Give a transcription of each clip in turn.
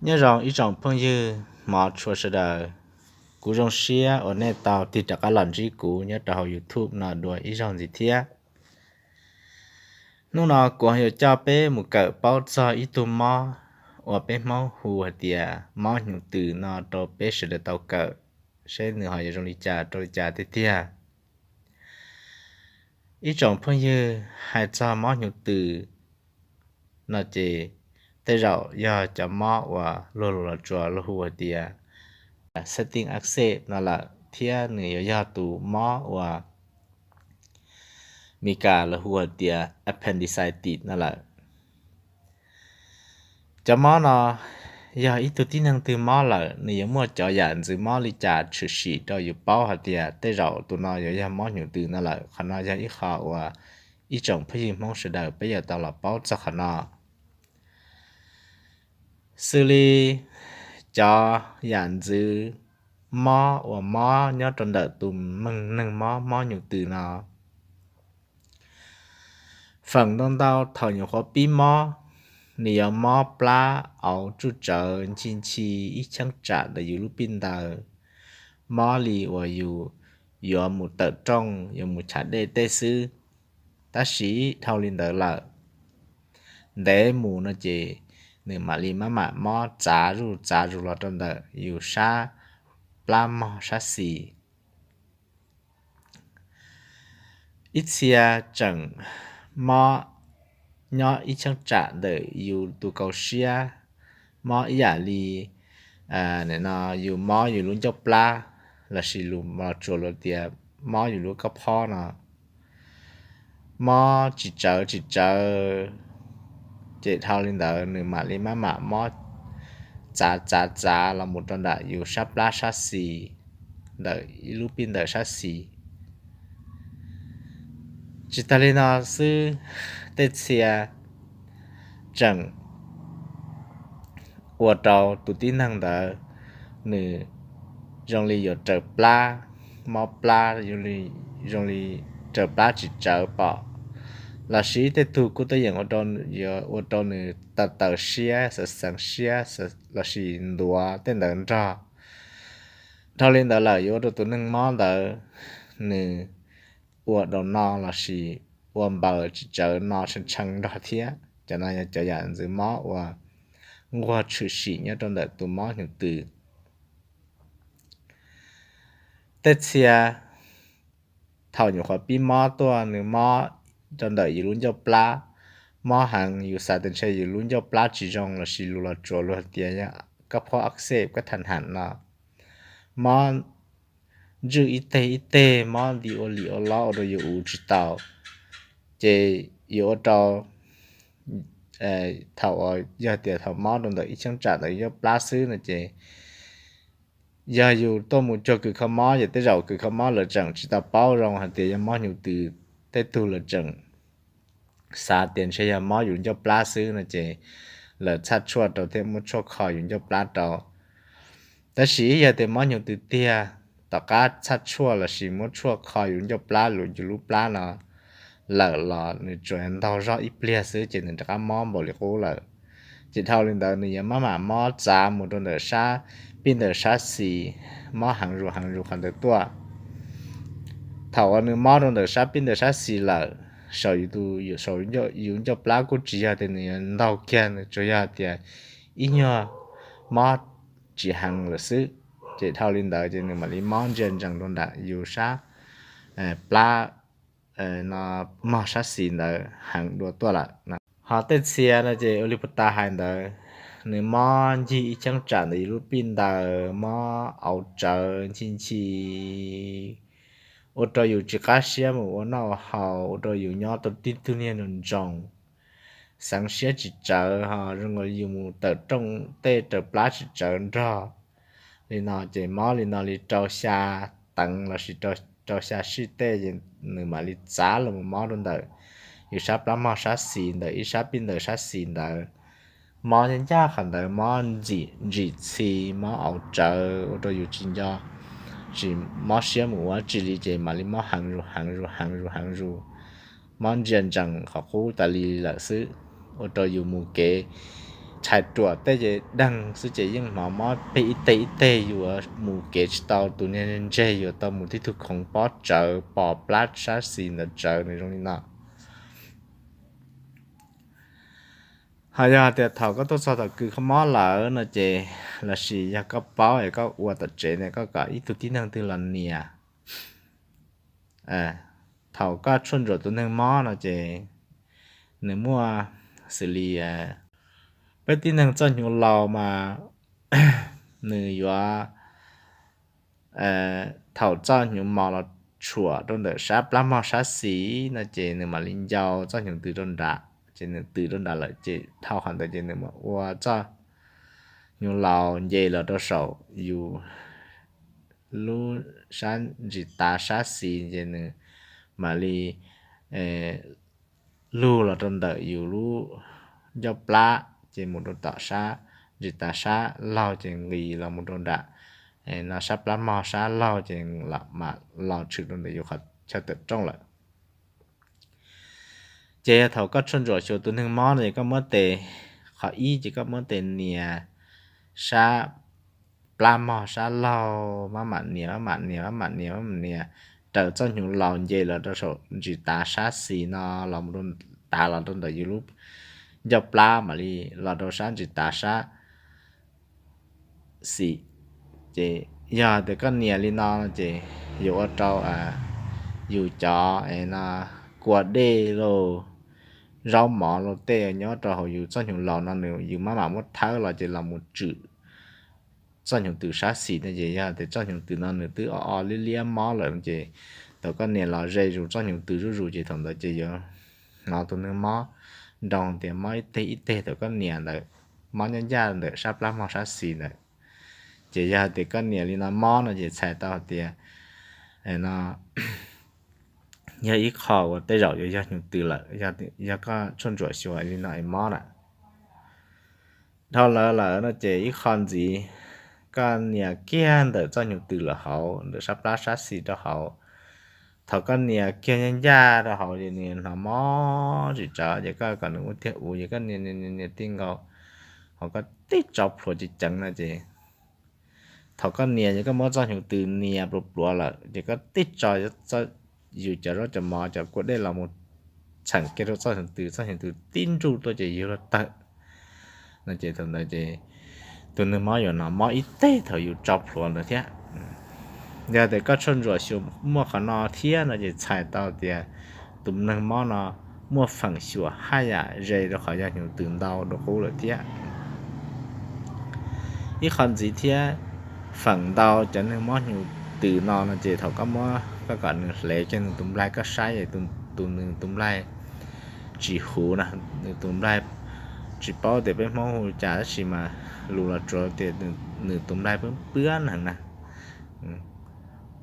Nyob zoo ib tsoom phooj ywg hmov tshua sawv daws, kuv zoo siab uas nej tau tig rov qab los ntsib kuv nyob rau hauv YouTube no dua ib zaug ntxiv thiab. Hnub no kuv ho yuav coj peb mus kawm paub txog ib tug mob uas peb Hmoob hu hais tias mob hnyuv tws no rau peb sawv daws tau kawm, seb nws ho yuav zoo li cas rau li cas tiag tiag. Ib tsoom phooj ywg, hais txog mob hnyuv tws no ces tej zaum yog cov mob uas luag lus Los Tsuas lawv hu hais tias septic ulcer no lawm, thiab nws yuav yog tus mob uas Mis Kas lawv hu hais tias appendicitis no lawm. Cov mob no yog ib tug tib neeg twg mob lawm, nws yuav muaj cov yam ntxwv mob li cas tshwm sim rau yus paub hais tias tej zaum tus no yuav yog mob hnyuv tws no lawm. Qhov no yog ib qho uas ib tsoom phooj ywg Hmoob sawv daws peb yuav tau los paub txog qhov no. Xws li cov yam ntxwv mob uas mob nyob rau ntawm tus neeg mob mob hnyuv tws no, feem ntau ntau thaum nyuam qhuav pib mob, nws yuav mob plab auv tsuj tsawv ncig nchi ib cheeb tsam ntawm yus lub pij ntawd, mob li uas yus yuav mus tawm rooj yuav mus chav dej tej xwb. Tab sis dhau li ntawd lawm, ntev mus no ces nws mam li maj mam mob txav zuj txav zus los rau ntawm yus sab plab mog sab xis. Ib txhia tseem mob nyob ib cheeb tsam ntawm yus tus kaus siab, mob ib yam li no yus mob yus lub ncauj plab, lossis lus Los Tsuas lus tias mob yus lub kab phob no, mob tsis tsawv tsis tsawv, ces dhau li ntawd nws mam li maj mam mob txav txav txav los mus rau ntawm yus sab plab sab xis, ntawm ib lub pij ntawm sab xis. Tsis tas li no xwb, tej txhia tseem ua rau tus tib neeg ntawd nws zoo li yuav raws plab, mob plab, zoo li raws plab tsis tsawv pom, lossis tej tug kuj tuaj yeem ua rau nws taws taws siab, xav xeev siab, lossis ntuav tej ntawd nrog. Dhau li ntawd lawm yuav ua rau tus neeg mob ntawd nws ua dau no lossis ua npaws tsis tsawv no tshee tshee nrog thiab. Cov no yog cov yam ntxwv mob uas nquag tshwm sim nyob rau ntawm tus mob hnyuv tws. Tej txhia thaum nyuam qhuav pib mob tuaj nws mob rau ntawm yus lub ncauj plab, mob heev yus xav tias ntshe yus lub ncauj plab tsis zoo lossis lus Los Tsuas lus tias yog kab phob ub xej kab thas ham no, mob ntswj ib teg ib teg, mob nti ua li ua lob ua rau yus ua tsis tau. Ces yuav ua rau thaum uas yog tias thaum mob rau ntawm ib cheeb tsam ntawm yus ncauj plab xwb no ces yog yus tuaj mus cuag kws kho mob ces tej zaum kws kho mob lawv tseem tsis tau paub zoo hais tias yog mob hnyuv tws, tej tug lawv tseem xav tias ntshe yog mob yus ncauj plab xwb no ces lawv txhaj tshuaj rau thiab muab tshuaj kho yus ncauj plab rau. Tab sis yog tias mob hnyuv tws tiag, tom qab txhaj tshuaj lossis muab tshuaj kho yus ncauj plab lus yus lub plab no lawm los nws tsuas ntaug zog ib pliag xwb ces nws rov qab mob npaum li qub lawm. Ces dhau li ntawd nws yuav maj mam mob txav mus rau ntawm sab pij ntawm sab xis, mob heev zus heev zus qhov ntawd tuaj. Thaum uas nws mob rau ntawm sab pij ntawm sab xis lawm, saum yus tus, saum yus ncauj plab kuj tsis yog tias nws yuav ntaug kiag, nws tsuas yog tias ib nyuag mob tsis heev lawm xwb. Ces dhau li ntawd ces nws mam li mob ntsia ntsees rau ntawm yus sab plab no mog sab xis ntawd heev dua tuaj lawm. Ho tej txhia no ces ua li puag ta hais ntawd, nws mob ncig ib cheeb tsam ntawm yus lub pij ntawd, mob auv tsawv ncig nchi, ua rau yus tsis qab siab mus ua noj ua haus, ua rau yus nyob tau tib tug niag nroo nroo, xeev siab tsis tsawv, ho zoo nkaus yus mus tawm rooj tej raws plab tsis tsawv nrog. Li no ces mob li no li rau xya teev lossis rau xya sij tej ces nws mam li txav los mus mob rau ntawm yus sab plab mog sab xis ntawm ib sab pij ntawm sab xis ntawd. Mob ncaj ncaj qhov ntawd, mob ntsim ntsim txhi, mob auv tsawv ua rau yus tsis nco, tsis mob siab mus ua dab tsi li ces mam li mob heev zus heev zus heev zus heev zus, mob ntsia ntsees qhov qub tas li lawm xwb, ua rau yus mus kev tshais ruam tej ces deeg xwb ces yeej hnov mob peg ib teg ib teg, yuav mus kev tsis tau, tus niag ntseg yuav tau mus tib tug khoov pob tsawv pos plab sab xis ntawd tsawv nws zoo li no. Ho yog tias thaum koj tuaj txog tom kws kho mob lawm no ces, lossis yog koj paub es koj ua tom tsev ne, koj kom ib tug tib neeg twg los nias. Thaum koj tshuaj ntsuam tus neeg mob no ces nws muaj xws li peb tib neeg txoj hnyuv laus mas nws yuav, thaum txoj hnyuv mos los tshuam rau ntawm sab plab mog sab xis no ces nws mam li ncau txoj hnyuv tws rau nram, ces nws tws rau nram lawm ces dhau qhov ntawd ces nws mam ua txoj hnyuv laus nce los rau saum yus lub sab ntsis tav sab xis ces nws mam li lug los rau ntawm yus lub ncauj plab ces mus rau tom sab ntsis tav sab laug ces nqis los mus rau nram no sab plab mog sab laug ces mam los tshwm rau ntawm yus qhov chaw tawm rooj lawm. Ces yog thaum koj tshuaj ntsuam xyuas tus neeg mob no ces koj muab tes, qhov ib ces koj muab tes nias sab plab mog sab laug, maj mam nias maj mam nias maj mam nias maj mam nias raws txoj hnyuv laus nce los rau saum ntsis tav sab xis no los mus rau, tav los rau ntawm yus lub ncauj plab mam li los rau sab ntsis tav sab xis. Ces yog tias koj nias li no ces yuav ua rau yus cov no kua dej lauj, zaub mov lauj tej nyob rau hauv yus txoj hnyuv laus no nws yus maj mam muab thawb los ces los mus tswm txoj hnyuv tws sab xis no ces yog tias txoj hnyuv tws no nws twb o o liab liab mob lawm no ces thaum koj nias los ze zus txoj hnyuv tws zuj zus ces thaum ntawd ces yuav hnov tus neeg mob nroo tias mob ib teg ib teg thaum koj nias ntawd, mob nyob ncaj ntawm sab plab mog sab xis ntawd. Ces yog tias koj nias li no mob no ces txhais tau tias no yog ib qho uas tej zaum yuav yog hnyuv tws lawm, yog koj tshuaj ntsuam xyuas li no es mob na. Dhau lawm lawm no ces ib qho ntxiv, koj nias kiag ntawm txoj hnyuv tws lawm hauv ntawm sab plab sab xis rau hauv. Thaum koj nias kiag ncaj ncaj rau hauv ces nws hnov mob tsis tsav ces koj kom nws ua tiag uv ces koj nias nias nias nias ti nkaus, hos koj tib tso plhuav ceev ceev no ces thaum koj nias ces koj muab txoj hnyuv tws nias pluav pluav lawm ces koj tib tso yus cov zaub cov mov cov kua dej los mus txheem kiag rau txoj hnyuv tws, txoj hnyuv tws tib nruj tuaj ces yuav luag tawg no ces thaum ntawd ces tus neeg mob yuav hnov mob ib teg thaum yus tso plhuav ntawd thiab. Yog tias koj tshuaj ntsuam xyuas muaj qhov no thiab no ces txhais tau tias tus neeg mob no muaj feem xyuam haj yam ze rau qhov yog hnyuv tws ntau dua qub lawm thiab. Ib qho ntxiv thiab, feem ntau cov neeg mob hnyuv tws no no ces thaum koj muab koj kom nws hle kiag nws tus nplaig koj saib es tus nws tus nplaig tsis huv na, nws tus nplaig, tsis paub tias peb Hmoob hu cas tab sis mas lus los tsuav tias nws tus nplaig pwb pwb heev na,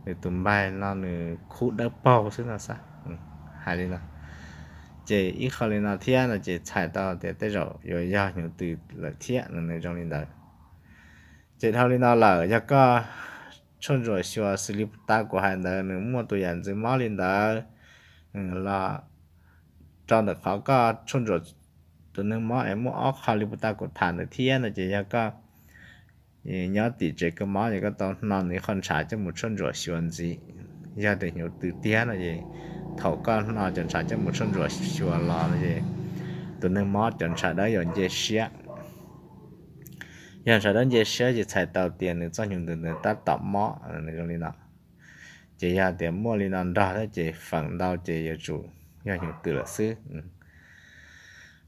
nws tus nplaig no nws khub dawb paug xwb no xav hais li no. Ces ib qho li no thiab no ces txhais tau tias tej zaum yuav yog hnyuv tws lawm thiab no, nws zoo li ntawd. Ces dhau li no lawm yog koj tshuaj ntsuam xyuas xws li puag ta kuv hais ntawd nws muaj tus yam ntxwv mob li ntawd los rau ntawm qhov koj tshuaj ntsuam tus neeg mob es muaj ob qho li puag ta kuv tham ntawd thiab no ces yog koj nyob tim tsev kho mob ces koj tau hno nws ib qho ntshav coj mus tshuaj ntsuam xyuas ntxiv. Yog tias hnyuv tws tiag no ces thaum koj hno cov ntshav coj mus tshuaj ntsuam xyuas los no ces tus neeg mob cov ntshav dawb yuav nce siab. Yog ntshav dawb nce siab ces txhais tau tias nws txoj hnyuv tws ntawd tab tom mob, nws zoo li no. Ces yog tias muaj li no nrog thiab ces feem ntau ces yuav tsum yog hnyuv tws lawm xwb.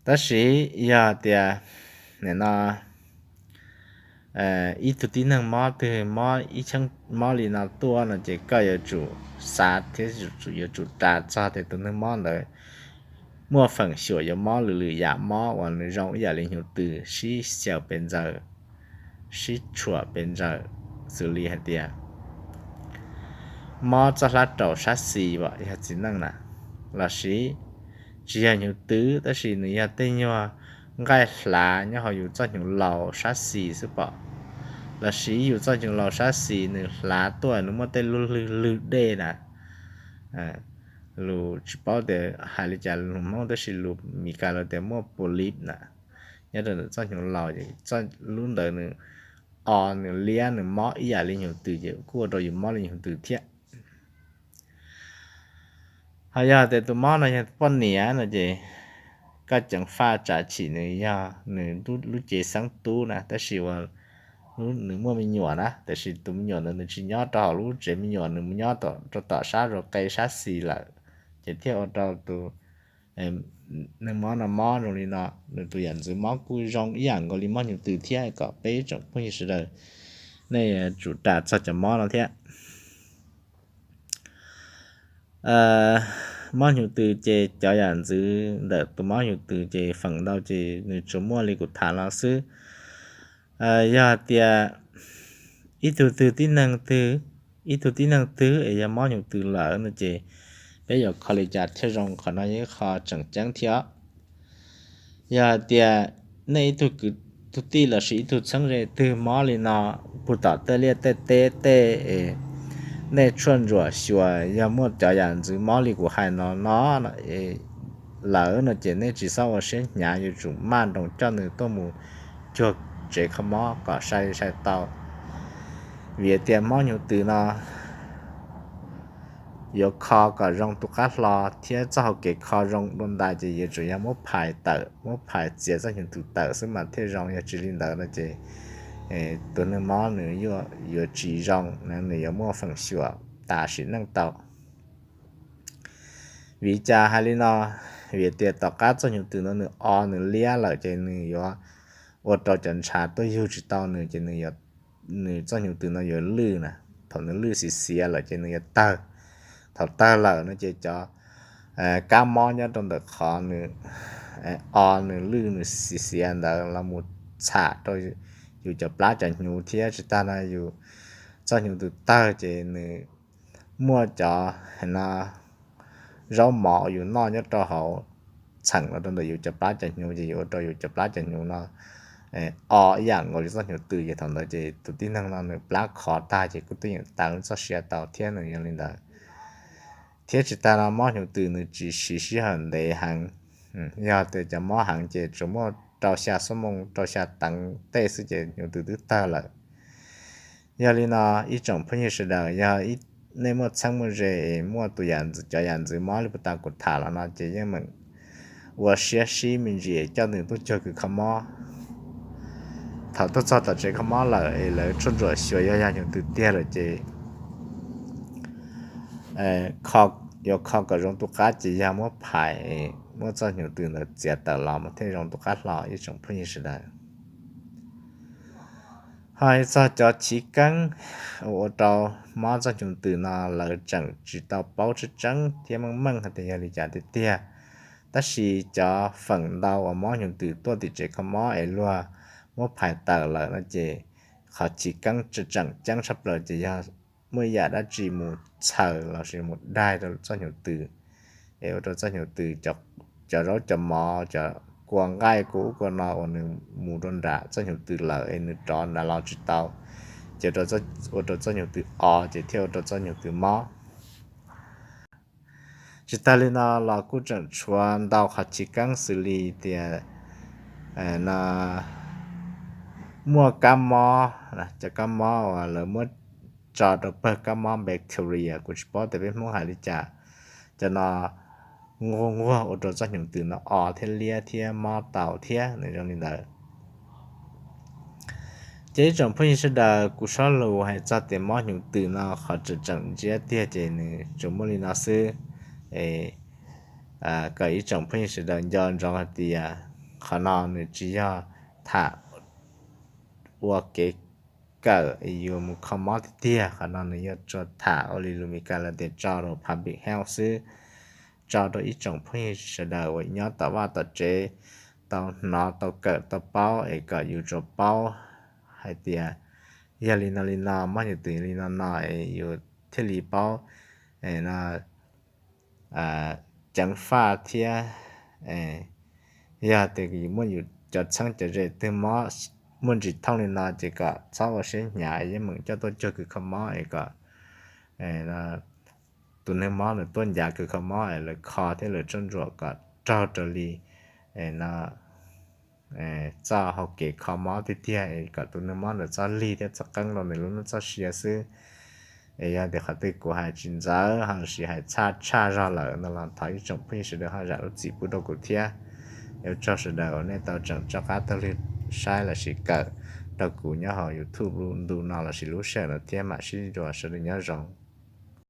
Tab sis yog tias nim no ib tug tib neeg mob twg mob ib cheeb mob li no tuaj no ces koj yuav tsum xav thiab yuav tsum ras txog tias tus neeg mob ntawd muaj feem xyuam yuav mob lwm lwm yam mob uas nws zoo ib yam li hnyuv tws sib xyaw pes ntxaws, sib tshuam pes ntxaws, xws li hais tias mob txoj hlab raus sab xis yog txiv neej na, lossis tsis yog hnyuv tws tab sis nws yog tej nyuag nqaij hlav nyob hauv yus txoj hnyuv laus sab xis xwb pom, lossis yus txoj hnyuv laus sab xis nws hlav tuaj nws muaj tej lub lwg lwg dej na, lus tsis paub tias hais li cas lus Hmoob tab sis lus Mis Kas lawv tias muaj polyp na, nyob rau ntawm txoj hnyuv laus ces lub ntawd nws o nws liab nws mob ib yam li hnyuv tws ces kuj ua rau yus mob li hnyuv tws thiab. Ho yog tias tus mob no yog poj niam no ces koj ceev faj tsam chim nws yog nws lub cev xeeb tub na, tab sis uas nws muaj me nyuam na, tiam sis tus me nyuam ntawd nws tsis nyob rau hauv lub tsev me nyuam, nws mus nyob rau tom sab zos qe sab xis lawm, ces thiaj ua rau tus neeg mob no mob zoo li no. Nws tus yam ntxwv mob kuj zoo ib yam nkaus li mob hnyuv tws thiab, kom peb tsoom phooj ywg sawv daws nej tsum ras txog cov mob no thiab. Mob hnyuv tws ces cov yam ntxwv ntawm tus mob hnyuv tws ces feem ntau ces nws tsuas muaj li kuv tham no xwb. Yog tias ib tug twg tib neeg twg, ib tug tib neeg twg es yog mob hnyuv tws lawm no ces peb yuav kho li cas thiaj zoo, qhov no yog ib qho tseem ceeb thiab. Yog hais tias nej ib tug kwv tug tij lossis ib tug txheeb ze twg mob li no, puag tom tej liaj tej teb tej, nej tshuaj ntsuam xyuas yog muaj cov yam ntxwv mob li kuv hais no no lawm no ces nej tsis txhob ua siab hnyav, yuav tsum maj nroos coj nws tuaj mus cuag tsev kho mob kom sai sai tau. Vim tias mob hnyuv tws no yuav kho kom zoo tus qab hlo thiab txoj hau kev kho zoo dua ntais ces yuav tsum yog muab phais tawm, muab phais txiav txoj hnyuv tws tawm xwb mas thiaj zoo. Yog tsis li ntawd no ces tus neeg mob nws yuav tsis zoo, nws yuav muaj feem xyuam tas sim neej tau. Vim li cas hais li no? Vim tias tom qab txoj hnyuv tws no nws o nws liab lawm ces nws yuav ua rau cov ntshav tuaj yug tsis tau nws ces nws txoj hnyuv tws no yuav lwj na. Thaum nws lwj xiav xiav lawm ces nws yuav tawg. Thaum tawg lawm no ces cov kab mob nyob rau ntawm qhov nws o nws lwj nws xiav xiav ntawd los mus txham rau yus cov plab cov hnyuv thiab tsis tas no yus txoj hnyuv tws tawg ces nws muaj cov no zaub mov yus noj nyob rau hauv txheem los rau ntawm yus cov plab cov hnyuv ces yuav ua rau yus cov plab cov hnyuv no o ib yam nkaus li txoj hnyuv tws ces thaum ntawd ces tus tib neeg no nws plab khov tag ces kuj twb yeej tawv txoj sia tau thiab nws yog li ntawd. Thiab tsis tas no mob hnyuv tws nws tsis siv sij hawm ntev heev. Yog tias cov mob heev ces tsuas muaj rau xya xuab moos rau xya teev tej xwb ces hnyuv tws twb tawg lawm. Yog li no ib tsoom phooj ywg sawv daws, yog nej muaj txheeb muaj ze es muaj tus yam cov yam ntxwv mob li puag ta kuv tham los no ces yeej meem ua siab sib me ntsis coj nws tuaj cuag kws kho mob. Thaum tuaj txog tom tsev kho mob lawm es lawv tshuaj ntsuam xyuas yog yog hnyuv tws tiag lawm ces yuav kho kom zoo tus qab ces yog muab phais, muab txoj hnyuv tws ntawd txiav tawm los mas thiaj zoo tus qab hlo ib tsoom phooj ywg sawv daws. Ho txog cov chiv keeb ua rau mob txoj hnyuv tws no lawv tseem tsis tau paub tseeb tseeb thiab meej meej hais tias yog li cas tiag tiag. Tab sis cov feem ntau uas mob hnyuv tws tuaj tim tsev kho mob es luag muab phais tawm lawm no ces qhov chiv keeb tseem ceeb tshaj plaws ces yog muaj yam dab tsi mus txhaws lossis mus daig rau txoj hnyuv tws es ua rau txoj hnyuv tws, cov zaub cov mov, cov kua nqaij kua ub kua no uas nws mus rau nram txoj hnyuv tws lawm es nws rov nrad los tsis tau, ces ua rau txoj hnyuv tws o ces thiaj ua rau txoj hnyuv tws mob. Tsis tas li no los kuj tseem tshuav ntau qhov chiv keeb xws li tias no muaj kab mob, cov kab mob uas lawv muab tso rau pawg kab mob bacteria, kuv tsis paub tias peb Hmoob hais li cas, cov no nquag nquag ua rau txoj hnyuv tws no o thiab liab thiab mob tau thiab nws zoo li ntawd. Ces ib tsoom phooj ywg sawv daws, kuv sob lus hais txog tias mob hnyuv tws no qhov tseem tseem ntsiab tiag ces nws tsuas muaj li no xwb. Kom ib tsoom phooj ywg sawv daws nco ntsoov hais tias qhov no nws tsis yog tham ua kev kawm yuav mus kho mob tiag tiag, qhov no nws yog tsuas tham ua li lus Meskas lawv tias tso rau public health xwb, tso rau ib tsoom phooj ywg sawv daws uas nyob tom vaj tom tsev tau hnov tau kawm tau paub es kom yus tsuas paub hais tias yog li no li no, mob hnyuv tws li no no es yus thiaj li paub no ceev faj thiab. Yog tias yus muaj yus cov txheeb cov ze twg mob muaj ntsis thooj li no ces kom txhob ua siab hnyav, yeej meem coj tuaj cuag kws kho mob es kom tus neeg mob nws tuaj ncav kws kho mob es lawv kho thiab lawv tsoj ntsuam kom raug raws li no txoj hau kev kho mob tiag tiag es kom tus neeg mob ntawd txhob lig thiab txhob qeeb rau nws lub neej txoj sia xwb. Es yog tias qhov twg kuv hais tsis ntxaws los sis hais txhaj tshaj zog lawm no los thov ib tsoom phooj ywg sawv daws ho zam lub txim pub rau kuv thiab. Ua tsaug sawv daws uas nej tau tseem tso qab taug lw saib los sis kawm rau kuv nyob hauv YouTube ntu no los sis lub sij hawm no thiab mam sib ntsib dua, sawv daws nyob zoo.